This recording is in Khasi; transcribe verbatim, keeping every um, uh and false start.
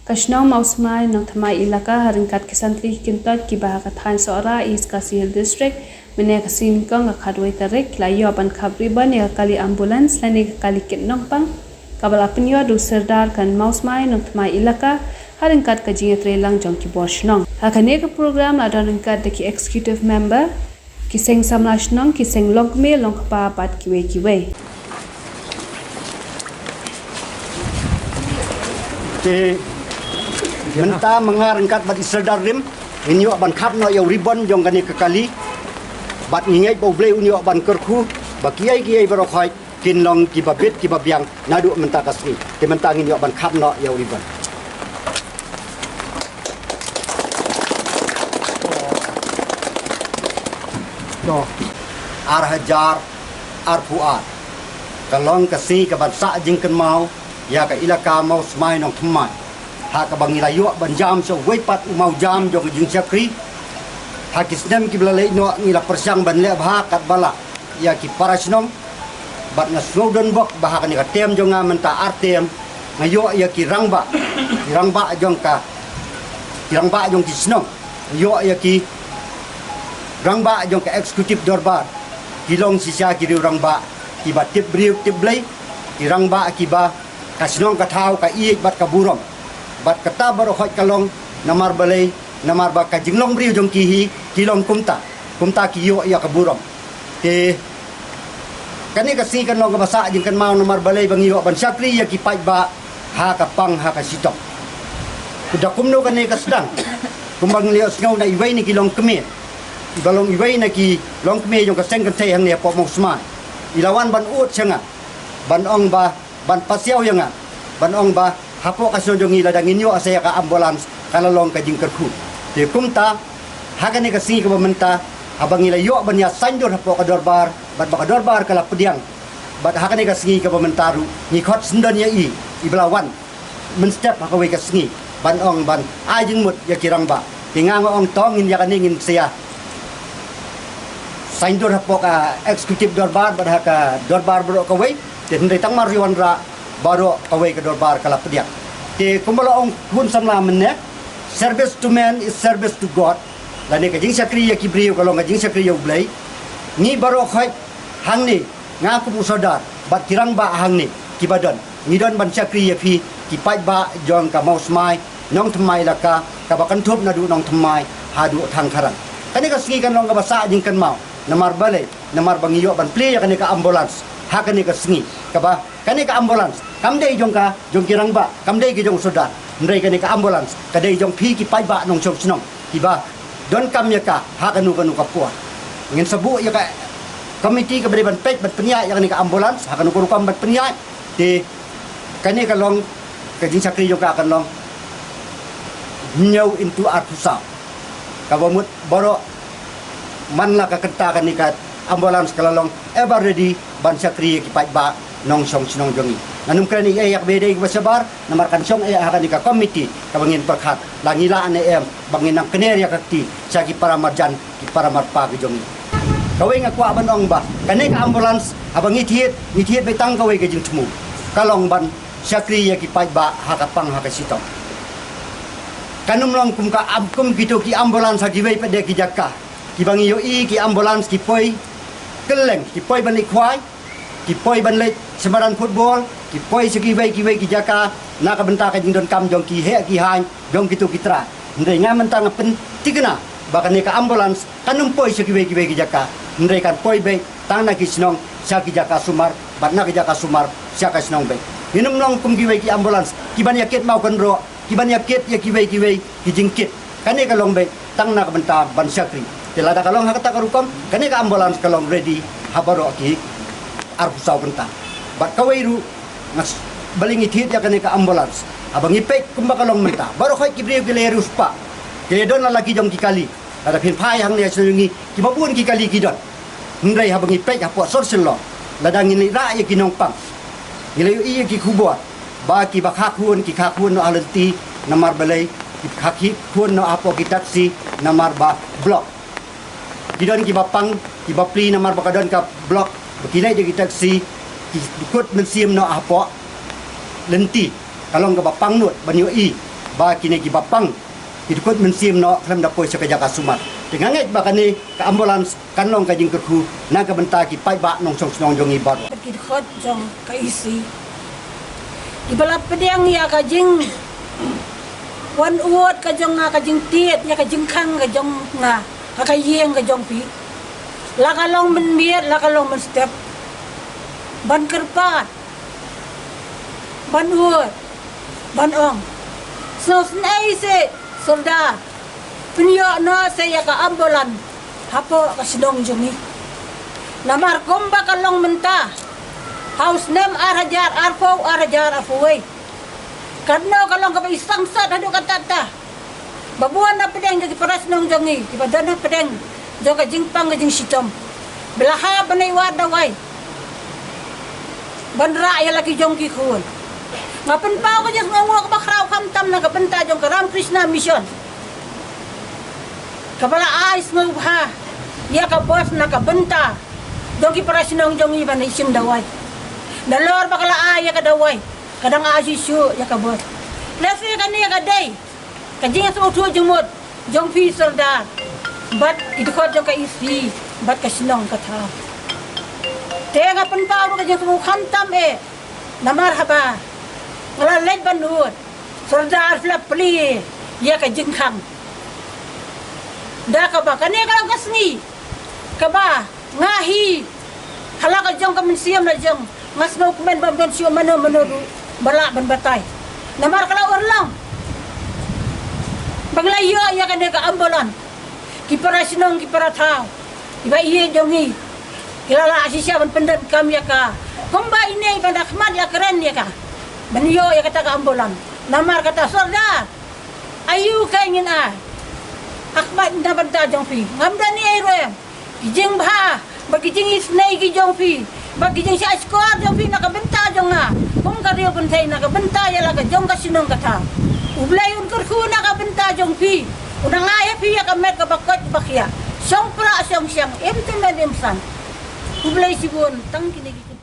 Ka shnong Mawsmai Nongthymmai Elaka ha ryngkat ki san tylli ki kyntoit kiba ha ka thaiñ Sohra, East Khasi Hills District, mynne ka sngi Nyngkong ka khatwei tarik, ki la ïoh ban khap ribbon ïa ka kali ambulance lane ka kali kit nongpang, kaba la pynïoh da u Sordar ka Mawsmai Nongthymmai Elaka ha ryngkat ka jingïatreilang jong ki bor shnong. Ha kane ka program la don ryngkat da ki executive member, ki seng samla shnong, ki seng longkmie longkpa bad kiwei kiwei. Te mynta ma nga ryngkat bad i Sordar Rim ngin ïoh ban khap noh ïa u ribbon jong kane ka kali. Bad ngi ngeit ba U Blei un ïoh ban kyrkhu ba kiei kiei baroh khoit kin long kiba bit kiba biang naduh mynta ka sngi. Te mynta ngin ïoh ban khap noh ïa u ribbon. To, ar hajar arphew ar ka long ka sngi kaban sah jingkynmaw ïa ka Elaka Mawsmai Nongthymmai. Ha kaba ngi la ïoh ban jam sha uwei pat u mawjam jong ka jingshakri. Ha ki snem kiba la leit noh ngi la pyrshang ban leh bha katba lah ïa ki para shnong. Bad nga sngewdon bok ba ha kane ka term jong nga mynta ar term nga ïoh ïa ki rangbah, ki rangbah jong ka, ki rangbah jong ki shnong, nga ïoh ïa ki rangbah jong ka executive dorbar. Ki long shisha ki riew rangbah kiba tip briew tip Blei, ki rangbah kiba ka shnong ka thaw ka ïeit bad ka burom. Bad kata baroh khoit ka long namar balei, namar ba ka jinglong briew jong ki hi ki long kumta, kumta ki ïoh ïa ka burom. Te kane ka sngi kan long kaba sah jingkynmaw namar balei ba ngi ïoh ban shakri ïa ki paidbah ha ka pang ha ka shitom. Kumta kumno kane ka sdang? Kumba ngi la ïohsngew na iwei na ki longkmie, iba long iwei na ki longkmie jong ka seng kynthei hangne hapoh Mawsmai, i la wan ban ud sha nga ban ong ba ban pasiaw ïa nga, ban ong ba hapoh ka shnong jong ngi lada ngin ïoh sa ïa ka ambulance ka la long ka jingkyrkhu. Te kumta ha kane ka sngi kaba mynta, haba ngi la ïoh ban ïa saiñdur hapoh ka dorbar bad ba ka dorbar ka la pdiang, bad ha kane ka sngi kaba mynta ruh ngi khot syndon ïa i, iba la wan mynstep ha kawei ka sngi ban ong ban ai jingmut ïa ki rangbah. Te nga nga ong to ngin ïa kane ngin sa ïa saiñdur hapoh ka executive dorbar bad ha ka dorbar baroh kawei. Te hynrei tang mar ïa wanrah baroh kawei ka dorbar ka la pdiang. Te kumba la ong khun samla mynne, service to man is service to God. Lane ka jingshakri ïa ki briew ka long ka jingshakri ïa U Blei. Ngi baroh khoit hangne, nga kum u Sordar bad ki rangbah hangne kiba don, ngi don ban shakri ïa phi ki paidbah jong ka Mawsmai Nongthymmai Elaka, kaba kynthup naduh Nongthymmai haduh Thangkharang. Kane ka sngi kan long kaba sah jingkynmaw namar balei, namar ba ngi ïoh ban plie ïa kane ka ambulance ha kane ka sngi. Kaba kane ka ambulance kam dei jong ka, jong ki rangbah, kam dei ka jong u Sordar, hynrei kane ka ambulance ka dei jong phi ki paidbah nongshong shnong kiba donkam ïa ka ha kano kano ka por. Ngin sa buh ïa ka komiti kaba dei ban peit ban pynïaid ïa kane ka ambulance ha kano ka rukom ban pynïaid. Te kane ka long ka jingshakri jong ka kan long hynñiew into arphew saw. Kaba mut baroh man la ka kynta kane ka ambulance ka la long ever ready ban shakri ïa ki paidbah nongshong shnong jong ngi. Ngan ym kren ei ei ïa kaba dei kaba shabar namar kan shong eh ha kane ka komiti kaba ngin pyrkhat la ngi lah ne em ba ngin nang kner ïa ka kti sha ki para marjan, ki para marpa ki jong ngi. Kawei nga kwah ban ong ba kane ka ambulance haba ngi thied, ngi thied beit tang kawei ka jingthmu, ka long ban shakri ïa ki paidbah ha ka pang ha ka shitom. Kan ym long kum ka am, kum kito ki ambulance ha kiwei pat de ki jaka kiba ngi ïohi ki ambulance ki poi kylleng, ki poi ban leit khwai, ki poi ban leit sha madan football, ki poi sha kiwei kiwei ki jaka na ka bynta ka jingdonkam jong ki heh ki haiñ jong kito ki trai. Hynrei nga mynta nga pynthikna ba kane ka ambulance kan ym poi sha kiwei kiwei ki jaka, hynrei kan poi beit tang na ki shnong sha ki jaka sumar bad na ki jaka sumar sha ka shnong beit. Ngin ym long kum kiwei ki ambulance kiban ïa kit maw kynroh, kiban ïa kit ïa kiwei kiwei ki jingkit. Kane ka long beit tang na ka bynta ban shakri. Te lada ka long ha kata ka rukom, kane ka ambulance ka long ready ha baroh ki arphew saw kynta. Bad kawei ruh, nga s-, balei ngi thied ïa kane ka ambulance? Haba ngi peit kumba ka long mynta, baroh khoit ki briew ki la ïa riewspah, ki la ïa don la la ki jong ki kali. Lada phin phai hangne ha shnong ngi, kiba bun ki kali ki don. Hynrei haba ngi peit hapoh sor Shillong, lada ngin leit rah ïa ki nongpang, ngi la ïohi ïa ki khubor ba kiba kha khun ki kha khun noh ha lynti namar balei, ki kha khun noh hapoh ki taxi namar ba block. Ki don kiba pang, kiba plie namar ba ka don ka block, ba ki leit da ki taxi, ki dkut mynsiem noh hapoh lynti. Ka long kaba pangnud ban ïohi. Ba kine kiba pang ki dkhot mynsiem noh khlem da poi sha ka jaka sumar. Te nga ngeit ba kane ka ambulance kan long ka jingkyrkhu na ka bynta ki paidbah nongshong shnong jong ngi baroh. Ki dkhot jong ka E C kiba la pdiang ïa ka jingwan ud ka jong nga, ka jingtied ïa ka jingkhang ka jong nga ha ka ïing ka jong phi. La ka long mynmiet, la ka long mynstep, ban kyrpad, ban ud, ban ong, sngewsynei seh sordar, pynïoh noh seh ïa ka ambulance hapoh ka shnong jong ngi. Namar kumba ka long mynta, ha u snem ar hajar arphew, ar hajar arphew wei, katno ka long kaba i sangsot haduh katta katta. Ba bun na pdeng jong ki para shnong jong ngi, kiba don na pdeng jong ka jingpang ka jingshitom, ba la hap ban ai wad dawai ban rah ïa la ki jong ki khun. Nga pynpaw ka jingsngewnguh kaba khraw khamtam na ka bynta jong ka Ramakrishna Mission, kaba la ai sngewbha ïa ka bos na ka bynta jong ki para shnong jong ngi ban ïa shim dawai. Nalor ba ka la ai ïa ka dawai, ka dang ai shisha ïa ka bos. Lehse kane ka dei ka jingsngewthuh jingmut jong phi sordar bad ki dkhot jong ka E C bad ka shnong ka thaw. Te nga pynpaw ruh ka jingsngewkhamtam eh, namar haba nga la leit ban ud, sordar phi la plie ïa ka jingkhang. Da kaba kane ka long ka sngi kaba nga hi ha la ka jong ka mynsiem la jong, nga sngewkmen bym don shuh mano mano ruh ba lah ban batai. Namar ka la urlong ba ngi la ïoh ïa kane ka ambulance. Ki para shnong, ki para thaw, kiba ïeit jong ngi, ki la lah shisha ban pyndonkam ïa ka. Kumba ine ban da khmat ïa kren ïa ka, ban ïoh ïa kata ka ambulance. Namar kata sordar, aïu ka ngin ai? Hakhmat na bynta jong phi ngam da ni ei ruh em. Ki jingbha bad ki jingisynei ki jong phi bad ki jingshah shkor jong phi na ka bynta jong nga kum ka riew kynthei, na ka bynta ïa la ka jong ka shnong ka thaw. U Blei un kyrkhu na ka bynta jong phi, un nang ai ïa phi ïa ka met kaba koit ba khiah. Shong prah shong shang, im tymmen im san. U Blei shibun tang kine ki